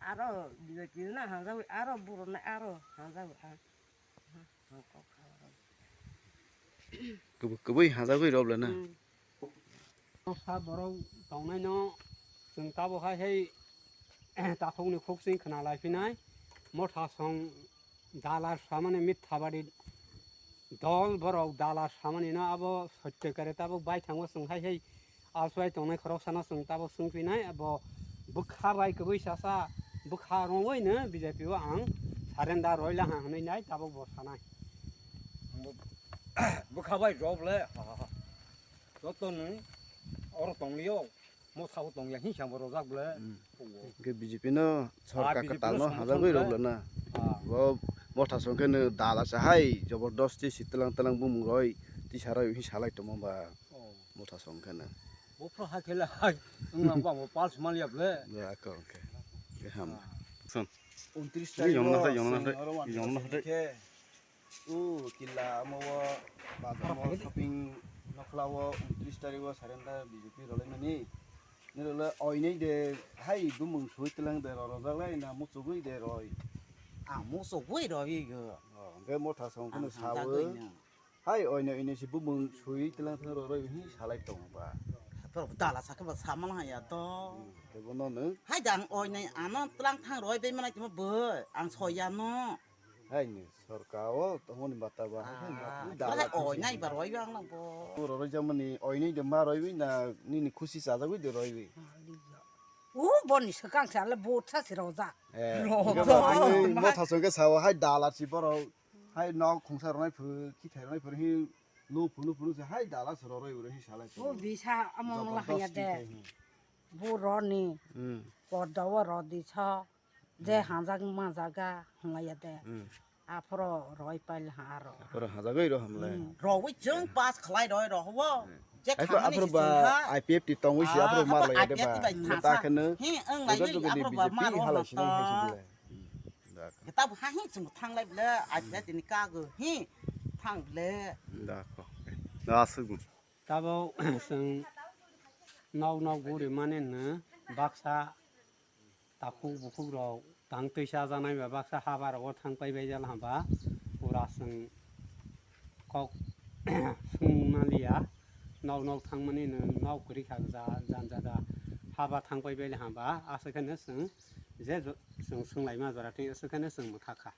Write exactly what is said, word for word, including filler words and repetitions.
Aro B J P na hanjawi, aro burunai aro hanjawi ang. Kubui, kubui hanjawi rob lana. Hmm. Sa borok tongnai no chwng tabo hai hai takhuk ni khuk sing khna lai phinai. Motha song dalar samani mitha bari dol borok dalar samani no abo sotyo kare tabuk bai thango chwng hai hai alswai tongnai khorok sana chwng tabuk swng phinai abo bwkha bai kubui sasa bwkha rongoi no B J P o ang surrender roi laha hwnwi nai tabuk bo sanai. Bwkha bai rok le joto nung oro tong liyo. Motha bo tong ya hing sa bo rojak ble. Hmm. Hwnke B J P no sorkar kwtal no hajagwi rok lana. Ah. Bo motha song khe no dala sa hai jobordosti si tlang tlang bumung roi tisa roi hing salai tongma ba. Oh. Motha song khe no. Bo pro ha khe le hai wng lang ba bo pals mal ya ble. Ya ko hwnke. Ke ham. Ah. Son. Untris tarik yong na o hai, yong na hai, yong na hai. Khe. O killa amo o bazar o shopping nokla o untris tarik o surrender B J P rwlaimani. Nirwla oinai de hai bumung sui tlang de rorojak lai na muchugui de roi. Ang muchugui roi go. O, hwnkhe motha song kheno sawi. Hai oinai oinai se bumung sui tlang thang roroi hi salai tongo ba. Haphar dala sakhe ba samal haya to. Hmm, tebo no nung. Hai dang oinai ano tlang thang roi bai manai timo bo. Ang soya no. Hai ni sorka o tongmani bata ba hai ni bata. Ah, dala hai oi nai ba roi bang nang bo. Oro roi jamani oi nai de ma roi wi na nini khusi chajak wi de roi wi. U boni swkang sa le bo sa si rojak. Eh, rojak. Motha song khe sao hai dala si boro hai nok khungsa roi phu ki thai roi phu hi lu phu lu phu se hai dala si roi wi hi salai. U bisa among la haya de. Bo roni. Hmm. Podo o rodi sa. Je hanjak manjaga hwnlaiya de. Hmm. Aphoro roi pail ha aro. Aphoro hanjagwi ro hamle. Hmm. Roi chwng pass khlai roi ro ho. Hmm. Je aphoro, khamani aphoro si ba chwng ha. I P F T tongwi si aphoro mar lai de ba. I P F T bai thangsa. Ta kheno. Hi, ang lai joto ni aphoro B J P ba mar ro halai si nang hai si bile. Hmm. Dak. Kita bu ha hi chwng thang lai bile, I P F T ni kago. Hi, thang bile. Dak. Da asuk. Tabo chwng nok nok guri mani no baksa. Takhuk bukhuk rok tang twisa janai ba baksa haba rogo thang pai bai jala haba pura chwng kok swng maliya nok nok thang mani nwng nok kwrwi kha ja jan jada haba thang pai bai haba aswk khe no chwng je chwng swng lai ma jora thik aswk khe no chwng mwthak kha.